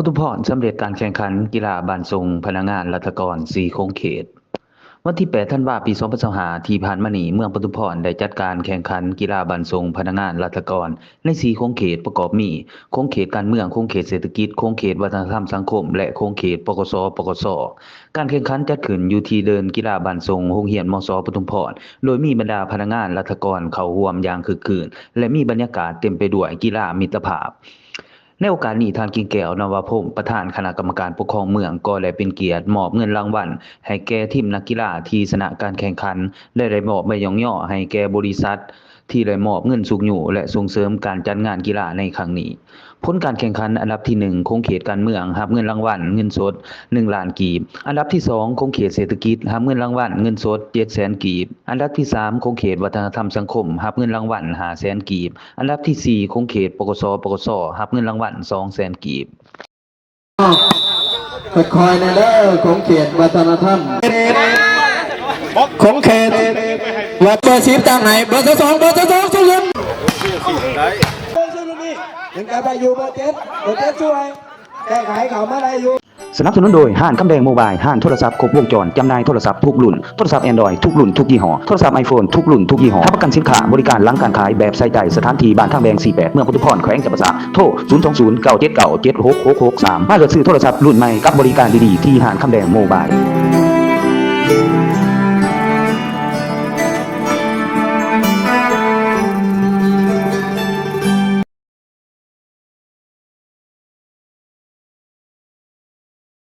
ປະທຸມພອນສຳເລັດການແຂ່ງຂັນກິລາບ້ານຊົງພະນັກງານລັດຖະກອນສີ່ຂົງເຂດ. ວັນທີແປດທັນວາ ປີສອງພັນຊາວຫ້າ ທີ່ຜ່ານມານີ້ ເມືອງປະທຸມພອນໄດ້ຈັດການແຂ່ງຂັນກິລາບ້ານຊົງພະນັກງານລັດຖະກອນ ໃນສີ່ຂົງເຂດ ປະກອບມີ ຂົງເຂດການເມືອງ, ຂົງເຂດເສດຖະກິດ, ຂົງເຂດວັດທະນະທຳສັງຄົມ ແລະ ຂົງເຂດ ປກສ, ປກສ. ການແຂ່ງຂັນຈັດຂຶ້ນຢູ່ທີ່ເດີ່ນກິລາບ້ານຊົງ ໂຮງຮຽນ ມສ ປະທຸມພອນ ໂດຍມີບັນດາພະນັກງານລັດຖະກອນເຂົ້າຮ່ວມຢ່າງຄຶກຄື້ນ ແລະ ມີບັນຍາກາດເຕັມໄປດ້ວຍກິລາມິດຕະພາບ. ໃນໂອກາດນີ້ ທ່ານ ກິ່ງແກ້ວ ນະວະພົງ ປະທານຄະນະກຳມະການປົກຄອງເມືອງ ກໍໄດ້ເປັນກຽດມອບເງິນລາງວັນໃຫ້ແກ່ທີມນັກກິລາທີ່ຊະນະການແຂ່ງຂັນ ແລະ ໄດ້ມອບໃບຍ້ອງຍໍໃຫ້ແກ່ບໍລິສັດ ທີ່ໄດ້ມອບເງິນຊຸກຍູ້ ແລະ ສົ່ງເສີມການຈັດງານກິລາໃນຄັ້ງນີ້. ຜົນການແຂ່ງຂັນ ອັນດັບທີໜຶ່ງ ຂົງເຂດການເມືອງ ຮັບເງິນລາງວັນເງິນສົດໜຶ່ງລ້ານກີບ, ອັນດັບທີສອງ ຂົງເຂດເສດຖະກິດ ຮັບເງິນລາງວັນເງິນສົດເຈັດແສນກີບ, ອັນດັບທີສາມ ຂົງເຂດວັດທະນະທຳສັງຄົມ ຮັບເງິນລາງວັນຫ້າແສນກີບ, ອັນດັບທີສີ່ ຂົງເຂດ ປກສ, ປກສ ຮັບເງິນລາງວັນສອງແສນກີບ. ຄ່ອຍໆແດ່ເດີ ຂົງເຂດວັດທະນະທຳ ຂົງເຂດ ເບີສິບຕັ້ງໃຫ້ ເບີຊາວສອງ ເບີຊາວສອງ ສຸລິນ ຍັງກັບໄດ້ຢູ່ ເບີເຈັດ ເບີເຈັດຊ່ວຍ ແກ້ໄຂເຂົ້າມາໄດ້ຢູ່. ສະໜັບສະໜູນໂດຍ ຮ້ານຄຳແດງໂມບາຍ ຮ້ານໂທລະສັບຄົບວົງຈອນ ຈຳໜ່າຍໂທລະສັບທຸກລຸ້ນ, ໂທລະສັບແອນດຣອຍທຸກລຸ້ນທຸກຍີ່ຫໍ້, ໂທລະສັບໄອໂຟນທຸກລຸ້ນທຸກຍີ່ຫໍ້. ຮັບປະກັນສິນຄ້າ, ບໍລິການຫຼັງການຂາຍແບບໃສ່ໃຈ, ສະຖານທີ່ບ້ານທາງແບງສີ່ແປດ ເມືອງປະທຸມພອນ ແຂວງຈຳປາສັກ. ໂທ ສູນສອງສູນ ເກົ້າເຈັດເກົ້າ ເຈັດຫົກຫົກສາມ ມາເລືອກຊື້ໂທລະສັບລຸ້ນໃໝ່ກັບບໍລິການດີໆ ທີ່ຮ້ານຄຳແດງໂມບາຍ.